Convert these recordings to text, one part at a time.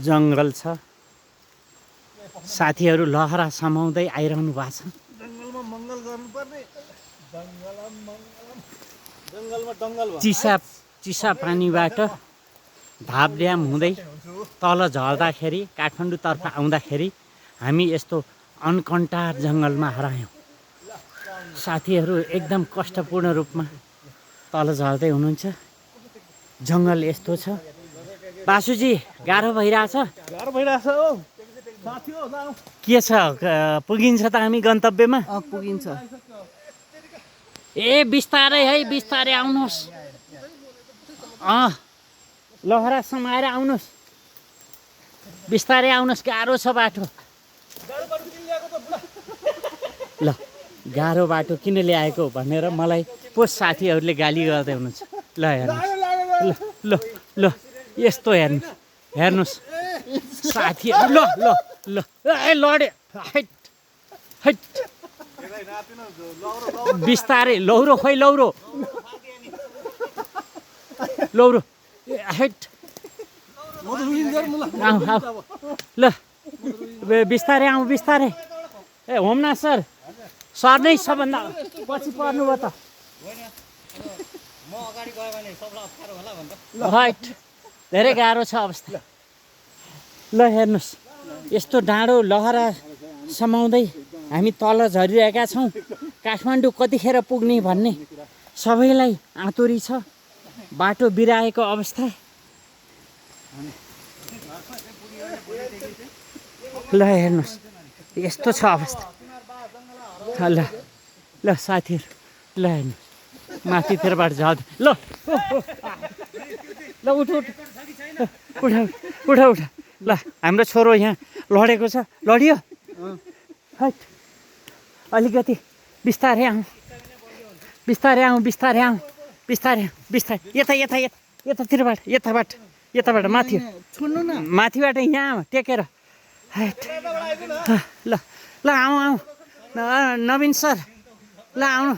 जङ्गल छ। साथीहरू लहरा समाउँदै आइरहनु भएको छ। जङ्गलमा मङ्गल गर्नुपर्ने, जङ्गलमा दङ्गल भयो। चिसा पानीबाट धाप ड्याम हुँदै तल झर्दाखेरि काठमाडौँतर्फ आउँदाखेरि हामी यस्तो अनकन्टार जङ्गलमा हरायौँ। साथीहरू एकदम कष्टपूर्ण रूपमा तल झर्दै हुनुहुन्छ। जङ्गल यस्तो छ। बासुजी गाह्रो भइरहेछ? गाह्रो भइरहेछ हौ साथी हो। के छ, पुगिन्छ त हामी गन्तव्यमा? पुगिन्छ। ए बिस्तारै है, बिस्तारै आउनुहोस्। लहरा समाएर आउनुहोस्, बिस्तारै आउनुहोस्, गाह्रो छ बाटो। ल गाह्रो बाटो किन ल्याएको भनेर मलाई पो साथीहरूले गाली गर्दै हुनुहुन्छ। ल हेर्नुहोस्, ल ल ल यस्तो हेर्नुहोस् साथीहरू। ल ल ल ए लडे, हैट हैट, बिस्तारै। लौरो खोइ, लौरो लौरो, हैट। आऊ आऊ, ल बिस्तारै आऊ, बिस्तारै। ए होमना सर, सर नै सबभन्दा पछि पर्नुभयो त। म अगाडि गयो भने सबलाई अप्ठ्यारो होला भन्दा। राइट, धेरै गाह्रो छ अवस्था। ल हेर्नुहोस्, यस्तो डाँडो लहरा समाउँदै हामी तल झरिरहेका छौँ। काठमाडौँ कतिखेर पुग्ने भन्ने सबैलाई आतुरी छ। बाटो बिराएको अवस्था। ल हेर्नुहोस्, यस्तो छ अवस्था। ल ल साथीहरू, ल हेर्नुहोस्, माथितिरबाट झर्दै। ल ल उठ उठ, उठा उठा उठा। ल हाम्रो छोरो यहाँ लडेको छ, लडियो। हैट, अलिकति बिस्तारै आऊ, बिस्तारै आऊ, बिस्तारै आऊ, बिस्तारै बिस्तारै। यता यता यता यतातिरबाट, यताबाट माथि छोड्नु न, माथिबाट यहाँ टेकेर। हैट, ल ल आऊ आऊ, नवीन सर, ल आउनु।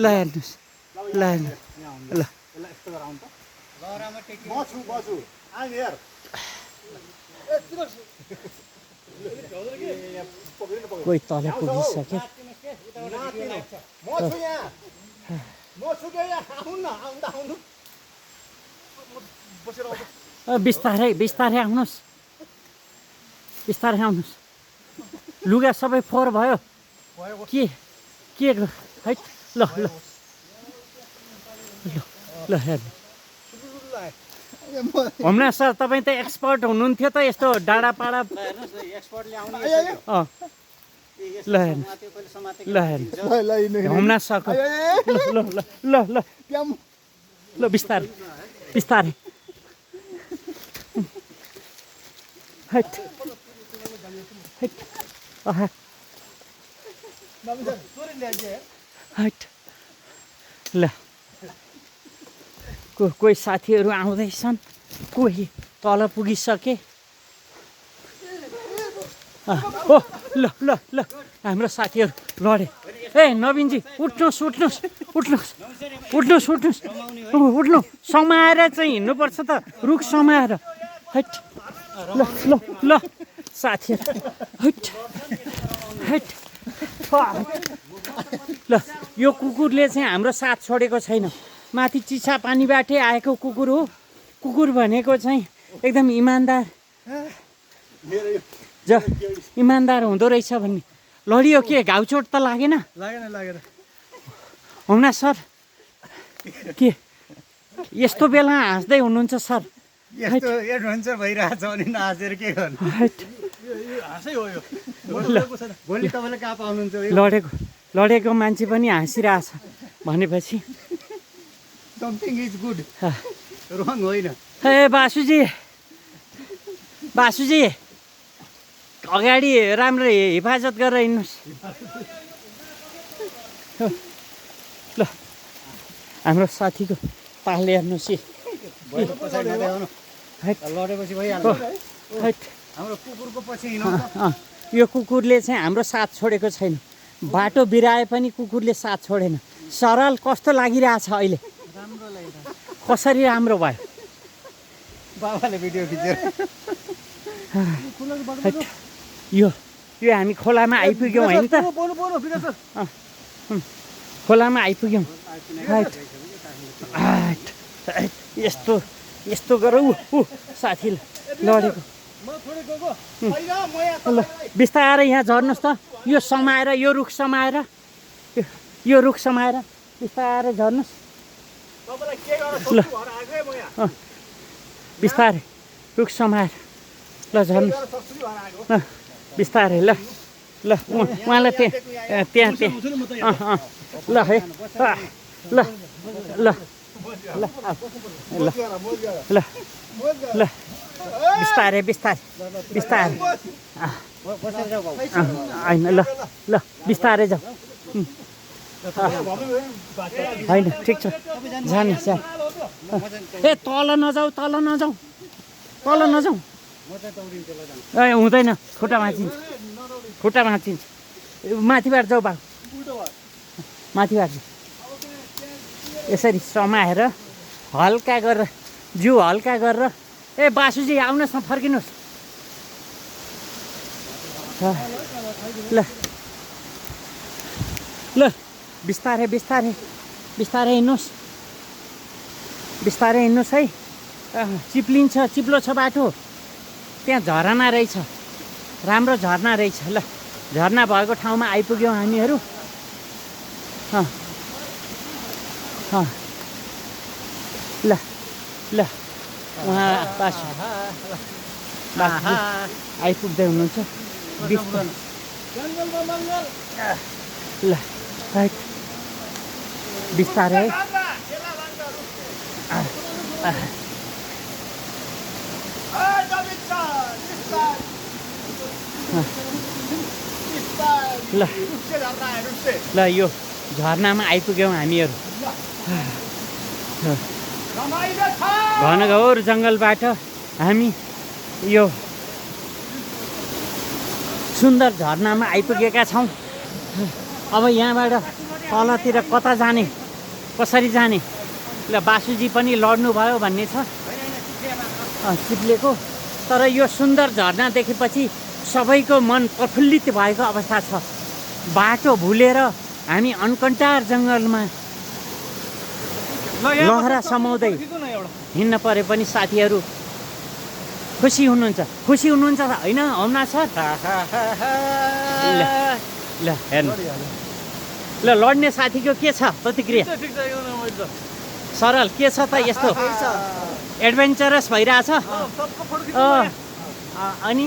ल हेर्नुहोस्, ल हेर्नुहोस्, ल कोही तल पुगिसक्यो। बिस्तारै बिस्तारै आउनुहोस्, बिस्तारै आउनुहोस्। लुगा सबै फोहोर भयो के के है। ल ल ल हेर्नु, होमना सर, तपाईँ त एक्सपर्ट हुनुहुन्थ्यो त यस्तो डाँडापाडा। एक्सपर्टले आउने ल हेर्नु, ल हेर्नु, होमना सरको। ल ल ल ल ल बिस्तारै बिस्तारै। हैट हैट हैट। ल कोही साथीहरू आउँदैछन्, कोही तल पुगिसके। ओ ल ल ल हाम्रो साथीहरू लडे। ए नवीनजी उठ्नुहोस्, उठ्नुहोस्, उठ्नुहोस्, उठ्नुहोस्, उठ्नुहोस्, उठ्नु। समाएर चाहिँ हिँड्नुपर्छ त, रुख समाएर। हैट, ल ल ल साथीहरू, हैट हैट। ल यो कुकुरले चाहिँ हाम्रो साथ छोडेको छैन। माथि चिसा पानीबाटै आएको कुकुर हो। कुकुर भनेको चाहिँ एकदम इमान्दार, इमान्दार हुँदो रहेछ भन्ने। लडियो के, घाउचोट त लागेन? लागेन। होमना सर, के यस्तो बेला हाँस्दै हुनुहुन्छ सर? यस्तो एडभेन्चर भइरहेछ भने नहाँसेर के गर्नु? हाँसै हो यो। भोलि तपाईँले कहाँ पाउनुहुन्छ? लडेको मान्छे पनि हाँसिरहेछ भनेपछि समथिङ इज गुड, रङ होइन। ए बासुजी, बासुजी अगाडि राम्रो हिफाजत गरेर हिँड्नुहोस्। ल हाम्रो साथीको पाल हेर्नुहोस्। लडेपछि भइहाल्छ। हाम्रो कुकुरको पछि हिँड्नु। यो कुकुरले चाहिँ हाम्रो साथ छोडेको छैन। बाटो बिराए पनि कुकुरले साथ छोडेन। सरल कस्तो लागिरहेछ अहिले? कसरी राम्रो भयो? बाबाले भिडियो खिचेर हैट, यो हामी खोलामा आइपुग्यौँ होइन त बोल्नु बोल्नु विकास सर खोलामा आइपुग्यौँ हैट, हैट, हैट, यस्तो यस्तो गर ऊ साथीले लडेको म थोरै गएको हैन म यहाँ ल बिस्तारै यहाँ झर्नुहोस् त यो समाएर यो रुख समाएर यो रुख समाएर बिस्तारै झर्नुहोस् तपाईलाई के गर्न ल सक्छु भएर आएको है म यहाँ बिस्तारै रुख समाएर ल झर्नुहोस् गर्न सक्छु कि भएर आएको बिस्तारै ल ल उहाँलाई त्यहाँ त्यहाँ हुन्छु नि म त यहाँ ल है ल ल ल ल ल ल बिस्तारै बिस्तारै बिस्तारै होइन ल ल बिस्तारै जाऊ होइन ठिक छ जाने जा ए तल नजाऊ तल नजाऊ तल नजाऊ ए हुँदैन खुट्टा भाँचिन्छ खुट्टा भाँचिन्छ माथिबाट जाऊ बा माथिबाट जाऊ यसरी समाएर हल्का गरेर जिउ हल्का गरेर ए बासुजी आउनुहोस् न फर्किनुहोस् ल ल बिस्तारै बिस्तारै बिस्तारै हिँड्नुहोस् बिस्तारै हिँड्नुहोस् है चिप्लिन्छ चिप्लो छ बाटो त्यहाँ झरना रहेछ राम्रो झरना रहेछ ल झरना भएको ठाउँमा आइपुग्यौँ हामीहरू ल ल उहाँ बासु आइपुग्दै हुनुहुन्छ ल राइट बिस्तारै ल ल यो झरनामा आइपुग्यौँ हामीहरू घनघोर जङ्गलबाट हामी यो सुन्दर झरनामा आइपुगेका छौँ अब यहाँबाट तलतिर कता जाने कसरी जाने ल बासुजी पनि लड्नुभयो भन्ने छ चिप्लेको तर यो सुन्दर झरना देखेपछि सबैको मन प्रफुल्लित भएको अवस्था छ बाटो भुलेर हामी अनकन्टार जङ्गलमा लहरा समाउँदै हिँड्न परे पनि साथीहरू खुसी हुनुहुन्छ त होइन हुना सर ल हेर्नु ल लड्ने साथीको के छ प्रतिक्रिया सरल के छ त यस्तो एडभेन्चरस भइरहेछ अनि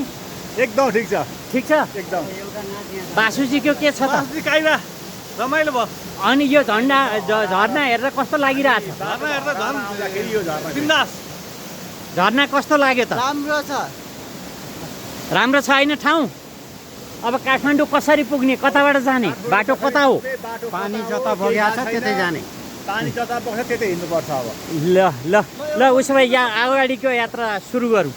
एकदम ठिक छ ठिक छ एकदम बासुजीको के छ त काइला रमाइलो भयो अनि यो झरना हेरेर कस्तो लागिरहेछ झर्ना हेर्दा झन् यो झर्ना बिन्दास झरना कस्तो लाग्यो त राम्रो छ होइन ठाउँ अब काठमाडौँ कसरी पुग्ने कताबाट जाने बाटो कता हो पानी जता बगेको छ त्यतै जाने पानी जता बग्छ त्यतै हिँड्नुपर्छ अब ल ल ल उसो भए यहाँ अगाडिको यात्रा सुरु गरौँ